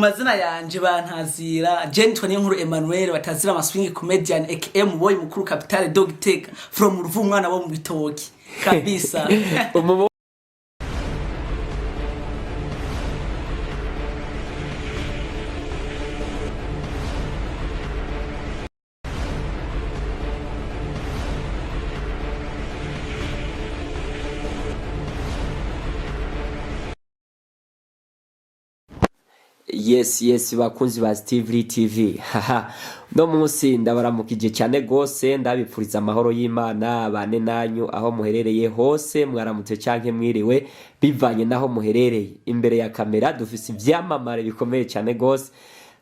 Mazina yanje bantazira Jenitwa Niyonkuru Emmanuel, batazira Amaswingi Comedian, aka Boy Mukuru, Capitale Dog Tech from Ruvu, umwana wo mu bitoki kabisa. Umubo. Yes, bakunzi ba Steve Lee TV, haha, no munsi ndabaramukije cyane gose, ndabipfuriza amahoro y'Imana bane nanyu aho muherereye hose. Mwaramutse canke mwiriwe bivanye naho muherereye. Imbere ya kamera dufise ivyamamare bikomeye cyane gose,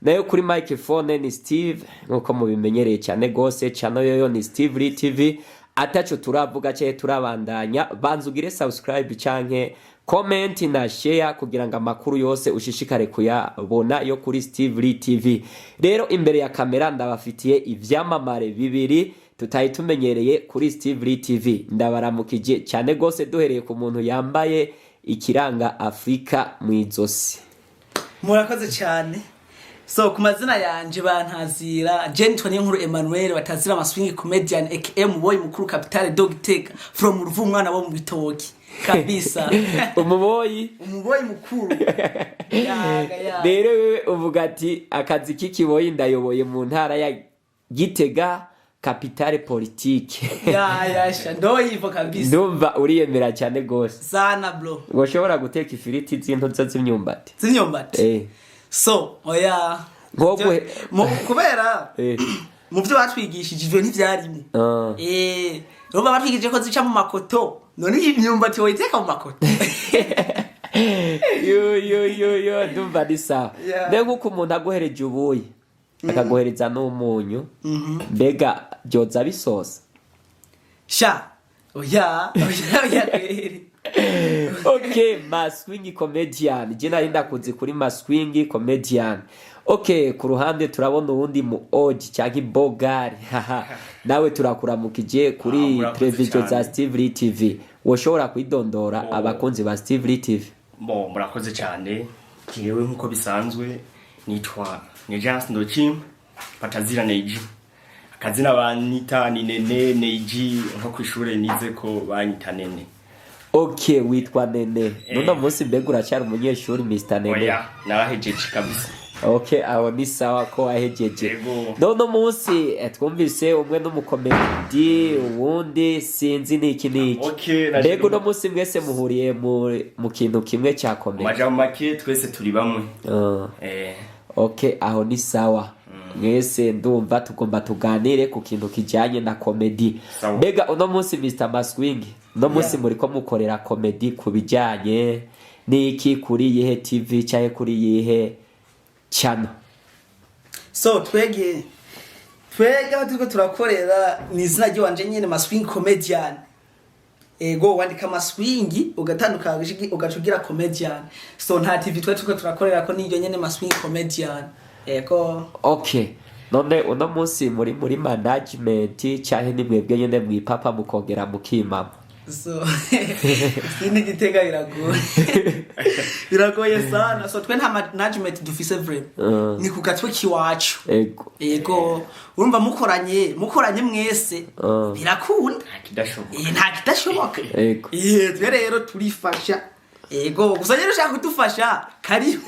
nayo kuri microphone ni Steve nkuko mubimenyereye cyane gose. Channel yoyo ni Steve Lee TV. Ataco turavuga canke turabandanya, banza ugire subscribe canke comment na share kugira ngo amakuru yose ushishikare kuyabona yo kuri Steve Lee TV. Rero imbere ya kamera ndabafitiye ivyamamare bibiri tutari tumenyereye kuri Steve Lee TV. Ndabaramukije cyane gose, duhereye ku muntu yambaye ikiranga Afrika mu izosi. Murakoze cyane. So ku mazina yanje bantazira Jenitwa Niyonkuru Emmanuel, batazira Amaswingi Comedian, aka Boy Mukuru, Capitale Dog Tech from Ruvu, umwana wo mu bitoki kabisa. Umuboyi. Umuboyi mukuru, yaga yaga. Rero wewe uvuga ati akazi k'ikiboyi ndayoboye mu ntara ya Gitega, capitale politique. Ya yasha ndoyivo kabisa. Ndumva uriyemera cyane gose. Sana bro. Woshobora guteka ifiriti z'intuza z'imyumbati? Z'imyumbati? Eh. So oya. Nko Kubera mu byo batwigishije ivyo ntivyarimo. Urumva batwigishije ko zica mu makoto, none imyumbati woyiteka mu makoto? Yo yo yo yo, ndumva ni sawa. Yeah. Mbe nk'uko umuntu aguhereje ubuyi akaguhereza n'umunyu, mbega byoza bisosa? Sha oya oya oya kweri. Ok, Maswingi Comedian, je nari ndakunze kuri Maswingi Comedian. Ok, ku ruhande turabona uwundi mu oji cyangwa ibogari. Haha, nawe turakuramukije kuri Murakoze televiziyo za cyane. Steve Lee TV. Woshobora kwidondora Oh. abakunzi ba Steve Lee TV? Bo, murakoze cyane. Jewe nk'uko bisanzwe nitwa Nejas Ndochim, batazira Neji. Akazina banyita ni Nene Neji, nko kw'ishure nize ko banyita Nene. Ok, witwa Nene. Nuno munsi mbega uracyari umunyeshuri, Mr Nene? Oya, narahejeje kabisa. Ok, aho ni sawa ko wahejeje. Yego. None munsi twumvise umwe n'umukomedi, uwundi sinzi niki niki. Ok, naje. Mbega uno munsi mwese muhuriye mu kintu kimwe cya komedi? Majambo make twese turi bamwe. Ok, aho ni sawa. Mwese ndumva tugomba tuganire ku kintu kijyanye na komedi. Sawa. Mbega uno munsi, Mr Maswing, uno munsi muriko mukorera komedi ku bijyanye n'iki, kuri yihe TV cyangwa kuri yihe channel? So twege aho turiko turakorera ni izina ry'iwanje nyene, Maswing Comedian. Ego, wandika Maswingi ugatandukanya ugaca ugira Comedian. So nta TV twe turiko turakorera ko, niryo nyene, Maswing Comedian, ego. Ok, none uno munsi muri management cyangwa ni mwebwe nyene mwipapa mukongera mukimama? So ikindi Gitega biragoye, biragoye sana. So twe nta management dufise vraiment. Ni ku gatwe kiwacu. Ego. Ego, urumva mukoranye mwese birakunda. Nta kidashoboka. Nta kidashoboka. Ego. Twe rero turifasha, ego. Gusa rero ushaka kudufasha, karibu.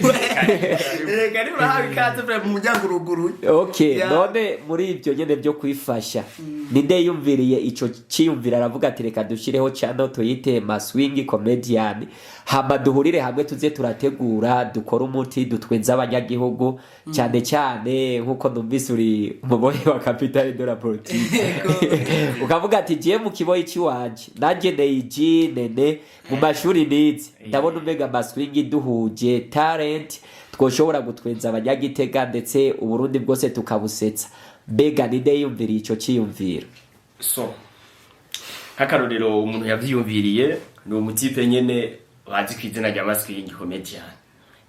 Karibu, urahawe ikaze vraiment, mu muryango uruguruye. Ok. Yeah. None muri ibyo nyene byo kwifasha, ninde yumviriye ico ciyumvira aravuga ati reka dushireho channel tuyite Maswingi Comedian, hama duhurire hamwe tuze turategura, dukore umuti, dutwenze abanyagihugu cyane cyane nkuko numvise uri umuboyi wa capitale de la politique, ukavuga ati jiye mu kiboyi ciwanje nanjye neiji nene mu mashuri nize ndabona umega Maswingi duhuje talent twoshobora gutwenza abanyagitega ndetse Uburundi bwose tukabusetsa. Mbega ninde yumviriye ico ciyumviro? So nk'akarorero umuntu yavyiyumviriye ni umutipe nyene bazi ku izina rya Maswingi Comedian,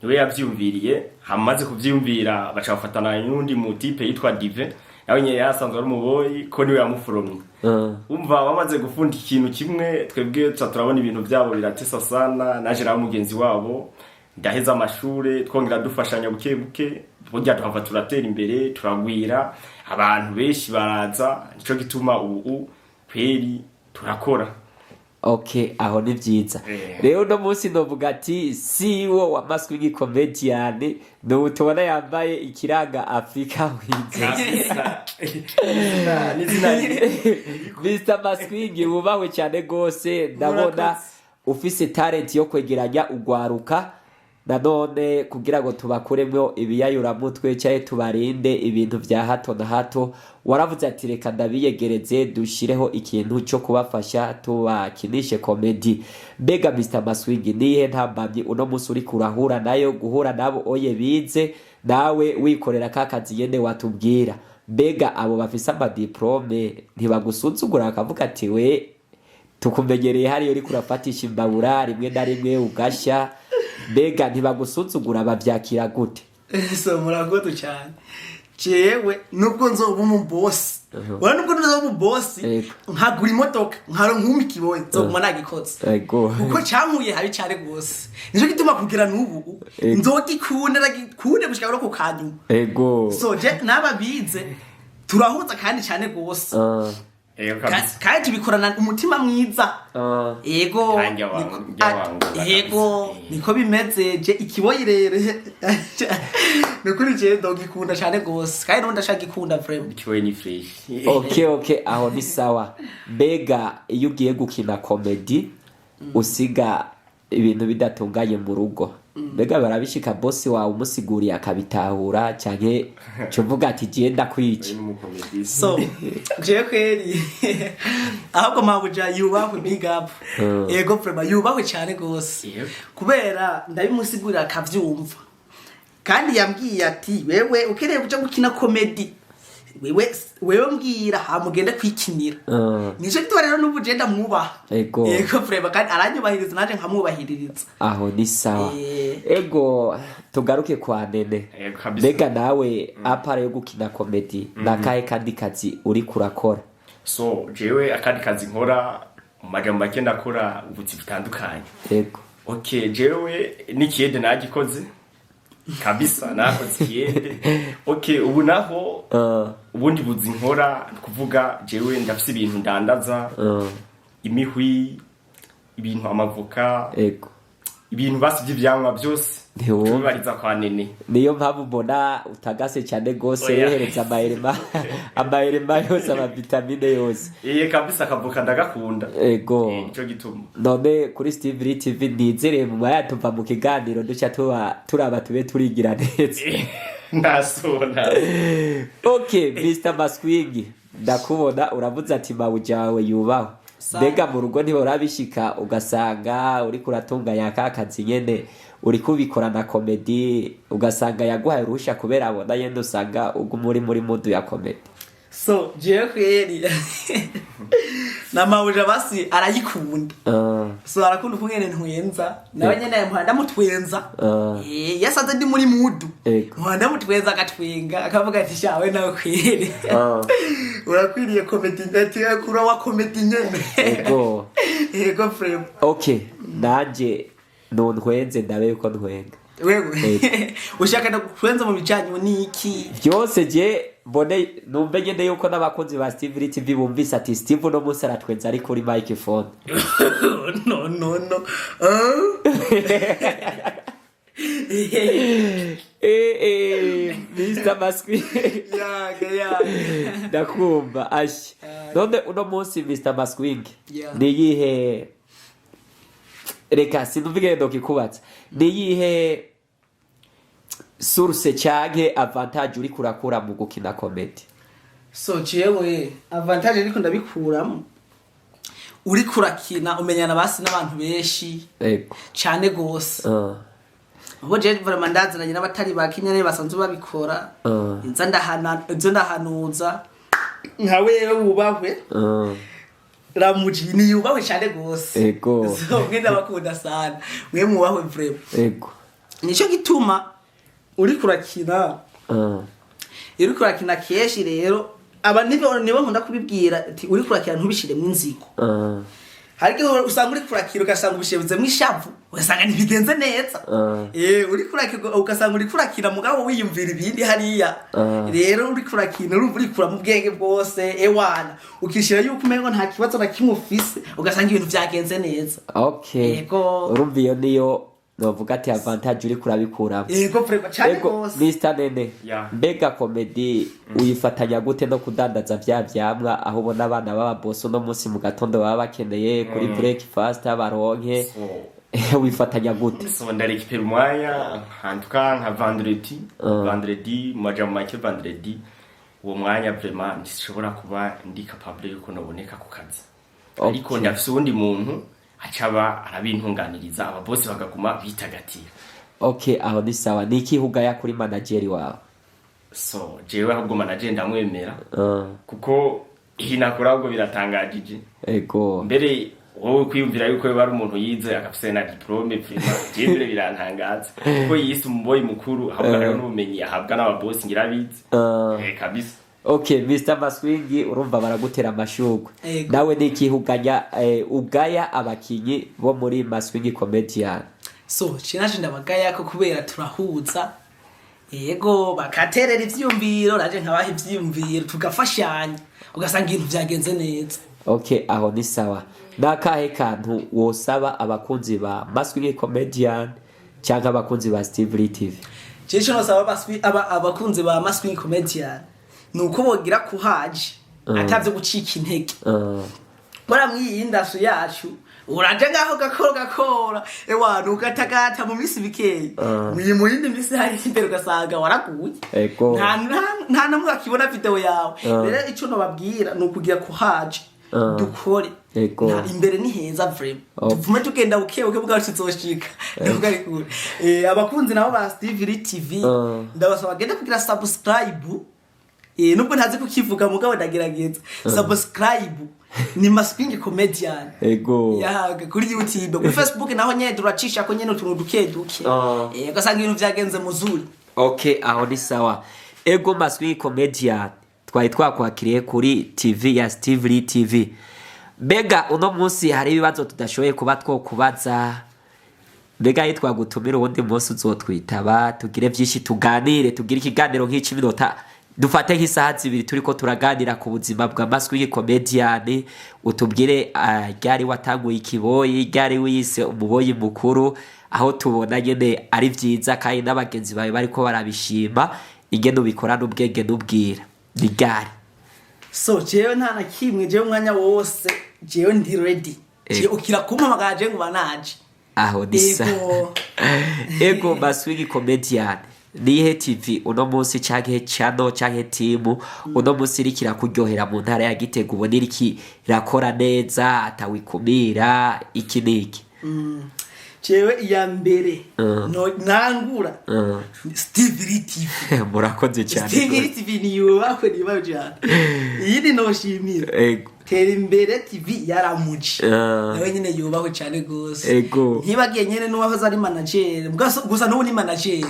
niwe yavyiyumviriye. Hamaze kuvyiyumvira baca bafatana n'undi mutipe yitwa Dive, nawe nyene yarasanzwe ari umuboyi ko niwe yamuforomye. Umva, bamaze gufunda ikintu kimwe, twebwe tuca turabona ibintu byabo biratesa sana. Naje nawe mugenzi wabo. Ndaheza amashure, twongera dufashanya buke buke, burya tuhava turatera imbere, turagwira, abantu benshi baraza. Nico gituma ubu kweri turakora. Okay, aho ni vyiza. Rero uno munsi novuga ati CEO wa Maswing Comedian ni ubu tubona yambaye ikiranga Afrika wize. Kabisa. N'izina. Mr Maswing, wubahwe cyane gose. Ndabona Murakoze. ufise talent yo kwegeranya ugwaruka nanone kugira ngo tubakuremwo ibiyayuramutwe cyangwa tubarinde ibintu vya hato na hato. Waravuze ati reka ndabiyegereze, dushireho ikintu cyo kubafasha, tubakinishe comedy. Mbega Mr Maswing, nihe ntambamyi uno munsi uriko urahura nayo, guhura nabo oye bize, nawe wikorera ka kazi nyene watubwira? Mbega abo bafise amadiplome ntibagusuzugura bakavuga ati we tukumenyereye hariya uriko urafatisha imbabura, rimwe na rimwe ugashya? Mbega ntibagusuzugura, bavyakira gute? So murakoze cyane. Jewe nubwo nzoba umubosi, ura nubwo nzoba umubosi, nkagura imodoka, nkaronka ikiboye, nzoguma nagikoze, kuko cankuye habi cyane gose. Nico gituma kugira n'ubu nzogikunda, nagikunde gushika no ku kanyuma. So je n'aba bize turahuza kandi cyane gose. Ego kabisa. Kandi tubikorana umutima mwiza. Ego. Kandi awangura Ego. kabisa. Niko bimeze. Je ikiboyi rero nukuri je ndogikunda cyane gose, kandi nundi ndashaka gikunda vraiment. Ikiboye ni fresh. Okay, aho ni sawa. Mbega iyo ugiye gukina comedy usiga ibintu bidatunganye mu rugo, mbega barabishika bosi wawe umusiguriye akabitahura, canke cuvuga ati jiye ndakwica? N'umukomedisi. So jewe kweri ahubwo mabuja yubahwe, big up. Ego, vraiment yubahwe cyane gose. Kubera ndabimusigurira akavyumva, kandi yambwiye ati wewe ukeneye kuja gukina comedy, wewe mbwira hamugende kwikinira. Nico gituma rero n'ubu je ndamwubaha. Ego, vraiment, kandi aranyubahiriza nanje nkamwubahiririza. Aho ni sawa. Ego, tugaruke kwa Nene. Ego kabisa. Mbega nawe, à part yo gukina comedy, nakahe kandi kazi uriko urakora? So jewe akandi kazi nkora, mu majambo make ndakora ubuzi butandukanye. Okay, jewe n'ikiyede nagikoze kabisa, nakoze ikiyede. Okay, ubu naho ubundi buzi nkora ni kuvuga jewe ndafise ibintu ndandaza, imihwi, ibintu, amavoka, ibintu basi vy'ivyamwa byose. Ntiwumva. Tubibariza kwa Nene. Niyo mpamvu mbona utagase cyane gose. Oya. Wihereza amaherema yose, amavitamine yose. Iye kabisa, akavoka ndagakunda. Nico gituma. None kuri Steve Lee TV nizereye mu maya tuva mu kiganiro duca tuba turaba tube turigira neza. Ntasona. Okay, Mr Maswing, ndakubona uravuze ati mabuja wawe yubahwe. Sana. Mbega mu rugo ntiborabishika ugasanga uriko uratunganya ka kazi nyene, uri kubikora na comedy, ugasanga yaguhaye uruhusha kubera abona yenda usanga uguma uri muri mood ya comedy? So jewe kweri na mabuja basi arayikunda. So arakunda ukungene ntwenza nawe nyene mpora ndamutwenza. Yasanze ndi muri mood, mpora ndamutwenza agatwenga, akavuga ati shawe nawe kweri urakwiriye comedy, ati kura wa comedy nyene. Ego, vraiment. Okay, nanje nontwenze ndabe yuko ntwenga. Wewe ushaka ndakutwenza mu bijanye n'iki? Byose, je mbone numve nyene yuko n'abakunzi ba Steve Lee TV bumvise ati Steve uno munsi aratwenza ari kuri microphone. No, no, no. Mr Maswi. Yaga yaga. Ndakumva ashi. None uno munsi Mr Maswing, niyihe, reka sinumva ingendo kikubatsa, niyihe source canke avantage uriko urakura mu gukina comedy? So jewe avantage ariko ndabikuramo, uriko urakina umenyana basi n'abantu benshi cane gose. Ubwo je vraiment ndazananye n'abatari bake nyene basanzwe babikora. Nza ndahana, nza ndahanuza nka wewe wubahwe. Ramuji ni yubahwe cane gose. So mwe ndabakunda sana, mwe mwubahwe vraiment. Nico gituma uriko urakina, iyo uriko urakina kenshi rero aba nibo nkunda kubibwira ati uriko urakina ntubishiremo inzigo. Hari igihe usanga uri kurakira, ugasanga ubishebuzemo ishavu, ugasanga ntibigenze neza. Uri kurakira, ugasanga uri kurakira mugabo wiyumvira ibindi hariya. Rero uri kurakina, urumva urikura mu bwenge bwose, ewana, ukishira yuko umengo nta kibazo na kimwe ufise, ugasanga ibintu vyagenze neza. Okay. Yego. Urumva iyo niyo novuga ati avantage uri kurabikuramo. Yego, vraiment, cane Ego, gose. Mr Nene, Yeah. mbega comedy uyifatanya gute no kudandaza vya vyamwa, aho ubona abana b'ababosi uno munsi mu gatondo baba bakeneye kuri breakfast baronke? So, wifatanya gute? So ndarekipera umwanya nkantuka nka vendredi, vendredi mu majambo make, vendredi uwo mwanya vraiment ntishobora kuba ndi capable yuko noboneka ku kazi, ariko ndafise uwundi muntu acaba arabintunganiriza, ababosi bakaguma bitagatira. Okay, aho ni sawa. Ni iki ugaya kuri manageri wawe? So jewe ahubwo manager ndamwemera, kuko iyi nakora ahubwo biratangajije. Mbere wowe kwiyumvira yuko yoba ari umuntu yize agafise na diplôme, vraiment jewe mbere birantangaza, kuko yise umuboyi mukuru, ahubwo hariho n'ubumenyi ahabwa n'ababosi, ngira abizi. Kabisa. Okay, Mr Maswingi, urumva baragutera amashurwe. Ego. Nawe ni iki uganya, ugaya abakinyi bo muri Maswingi Comedian? So cinaje ndabagaya ko kubera turahuza, yego, bakaterera ivyiyumviro, naje nkabaha ivyiyumviro, tugafashanya, ugasanga ibintu vyagenze neza. Okay, aho ni sawa. Nakahe kantu wosaba abakunzi ba Maswingi Comedian cyangwa abakunzi ba Steve Lee TV? Jewe ico nosaba abakunzi ba Maswing Comedian ni uko bogira kuhaje atavyo gucika intege. Bora mw'iyi industry yacu uraja ngaho gakora gakora, ewana, ugatagata mu minsi mikeyi, mu yindi minsi hari imbere ugasanga waraguye. Nta namwe akibona video yawe. Rero ico nobabwira ni ukugira kuhaje, dukore. Imbere ni heza vraiment. Tuvume tugenda buke buke bwacu, tuzoshika nubwo ari kure. Abakunzi nabo ba Steve Lee TV, ndabasaba bagende kugira subscribe. Nubwo ntazi kukivuga, mugabo ndagerageza. Subscribe ni Maswingi Comedian. Yaga kuri YouTube, kuri Facebook naho nyene turacisha ko nyene utuntu duke duke. Ugasanga ibintu vyagenze muzuri. Okay, aho ni sawa. Ego, Maswingi Comedian, twari twakwakiriye kuri TV ya Steve Lee TV. Mbega uno munsi hari ibibazo tudashoboye kuba twokubaza? Mbega iyo twagutumira uwundi munsi uzotwitaba, tugire byinshi tuganire, tugire ikiganiro nk'ic'iminota, dufate nk'isaha 2 turiko turaganira ku buzima bwa Maswingi Comedian, utubwire ryari watanguye ikiboyi, ryari wiyise umuboyi mukuru, aho tubona nyene ari vyiza kandi n'abagenzi bawe bariko barabishima ingene ubikorana ubwenge n'ubwira, ni ryari? So jewe nta na kimwe, jewe umwanya wose jewe ndi ready. Jewe ukira kumpamagara, jewe ngo banaje. Aho ni sa. Ego. Ego, Maswingi Comedian, nihe TV uno munsi canke channel canke timu uno munsi iriko irakuryohera mu ntara ya Gitega, ubona iriko irakora neza atawikumira, iki n'iki? Jewe iya mbere no nangura Steve Lee TV. Murakoze cyane. Steve Lee TV niyubakwe, niyubakwe cyane. Iyindi noshimira, Tera Imbere TV yaramuje. Nawe nyine yubahwe cyane gose. Ntibagiye nyene n'uwahoze ari manager, gusa n'ubu ni manager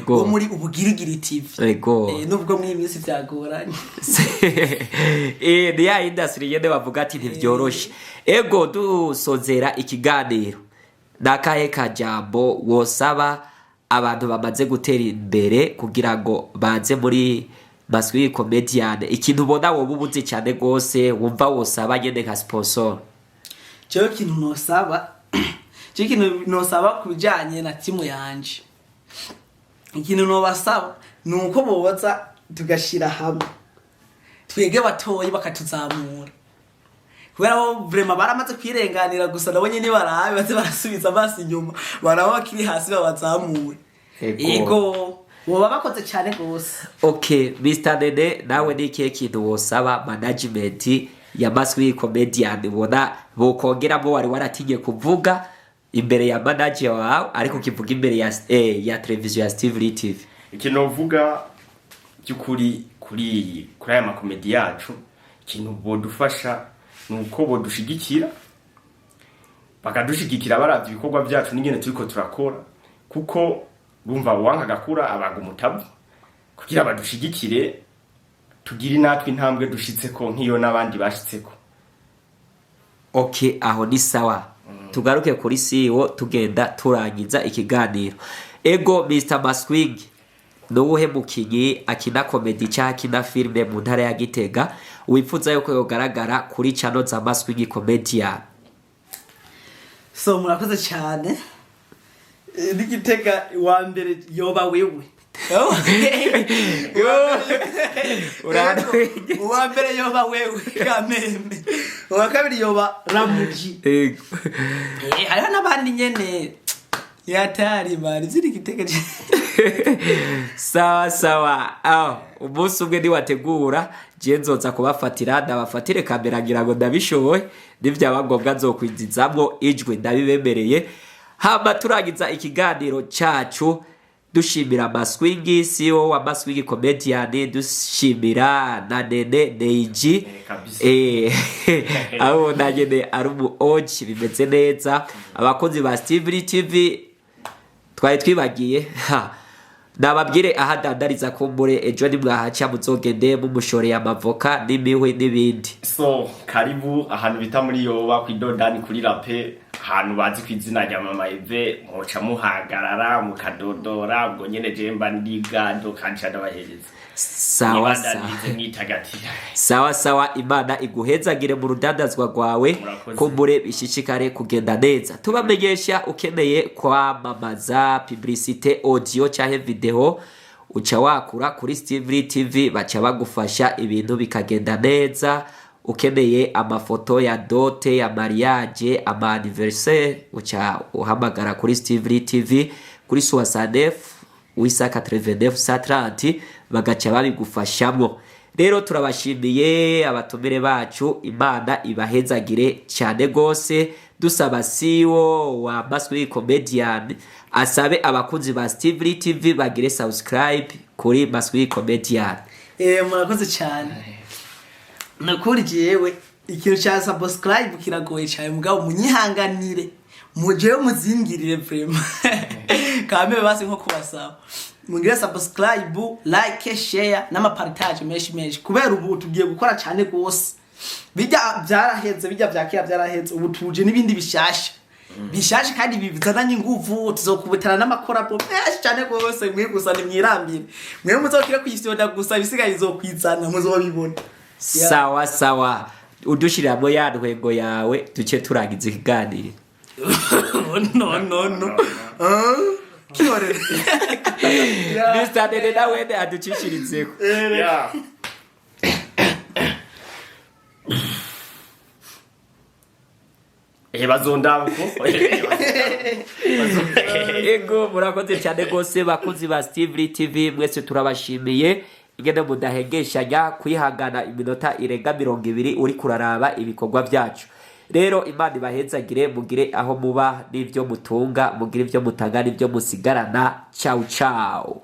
wo muri Ubugirigiri TV. Nubwo muri iyi minsi vyagoranye. Ni ya industry nyene bavuga ati ntivyoroshe. Ego, dusozera ikiganiro, nakahe kajambo wosaba abantu bamaze gutera imbere kugira ngo baze muri Maswi Comedian, ikintu ubona woba ubuze cyane gose wumva wosaba nyene nka sponsor? Jewe ikintu nosaba ku bijanye na timu yanje, ikintu nobasaba ni uko boza tugashira hamwe, twege batoyi bakatuzamura, kubera bo vraiment baramaze kwirenganira. Gusa nabo nyene barabe baze barasubiza amaso inyuma, baraba bakiri hasi babazamure. Ego, boba bakoze cyane gose. Okay, Mr Nene, nawe ni ikihe kintu wosaba management ya Maswi Comedian ubona bokongeramo, wari waratinye kuvuga imbere ya manager wawe ariko ukivuga imbere ya televiziyo ya Steve Lee TV? Ikintu novuga by'ukuri kuri aya makomedi yacu, ikintu bodufasha ni uko bodushigikira, bakadushigikira baravye ibikorwa byacu n'ingene turiko turakora, kuko bumva uwanka agakura abaga umutavu, kugira badushigikire tugire natwe intambwe dushitseko nk'iyo n'abandi bashitseko. Okay, aho ni sawa. Tugaruke kuri CEO, tugenda turangiza ikiganiro. Ego, Mr Maswing, nuwuhe mukinyi akina comedy cyangwa akina filime mu ntara ya Gitega wifuza yuko yogaragara kuri channel za Maswing Comedian? So murakoze cyane. N'Igitega wa mbere yoba wewe. Urantwenge. Uwa mbere yoba wewe kameme, uwa kabiri yoba Ramuji. Ego. Hariho n'abandi nyene yatari mari ziri Gitega. Sawa sawa. Aho umunsi umwe niwategura, je nzoza kubafatira, ndabafatire kamera, ngira ngo ndabishoboye. Nivyaba ngombwa nzokwinzizamwo ijwi, ndabibemereye. Hama turangiza ikiganiro cacu dushimira Maswingi, CEO wa Maswingi Comedian, dushimira na Nene Neiji. Kabisa. Aho na nyene ari umu OG, bimeze neza. Abakozi ba Steve TV twari twibagiye, ha nababwire aho adandariza, kumbure ejo nimwahaca muzogende mumushoreye amavoka n'imihwi n'ibindi. So karibu ahantu bita muri Yoba, kwidodani kuri rape, ahantu bazi ku izina rya Mama Eve. Muca muhagarara mukadodora, ubwo nyene je mba ndigado kandi ndabahereza. Sawa sawa. Nibandanize mwitagatira. Sawa sawa, Imana iguhezagire mu rudandazwa rwawe. Murakoze. Kumbure bishishikare kugenda neza. Tubamenyesha, ukeneye kwamamaza, publicité audio canke video, uca wakura kuri Steve TV, baca bagufasha ibintu bikagenda neza. Ukeneye amafoto ya dote, ya mariage, ama anniversaire, uca uhamagara kuri Steve TV kuri 69 889 130, bagaca babigufashamwo. Rero turabashimiye abatumire bacu, Imana ibahezagire cyane gose. Dusaba CEO wa Maswi Comedian asabe abakunzi ba Steve TV bagire subscribe kuri Maswi Comedian. Murakoze cyane. Nakuri jewe ikintu cya subscribe kiragoye cyane, mugabo munyihanganire, mujewe muzingirire vraiment kambe basi nko kubasaba mugire subscribe, like, share n'amapartage menshi menshi, kubera ubu tugiye gukora cyane gose. Bijya byaraheze, bijya byakira byaraheze, ubu tuje n'ibindi bishasha bishasha kandi bizananye inguvu. Tuzokubutana n'amakorabo menshi cyane gose. Mwe gusa nimwirambire, mwe muzokire kwisyoda gusa, ibisigaye bizokwizana, muzobibona. Yeah. Sawa sawa, udushiramo ya ntwengo yawe duce turangiza ikiganiro. No, no, no. Ah, kiyorere. Mr Nene nawene aducishirizeko. Yeah. Bazondaba uko. Ego, murakoze cyane rwose bakunzi ba Steve TV mwese, turabashimiye ingene mudahengeshanya kwihangana iminota irenga 20 uri kuraraba ibikorwa byacu. Rero Imana ibahezagire, mugire aho muba n'ibyo mutunga, mugire ibyo mutanga n'ibyo musigarana. Ciao ciao.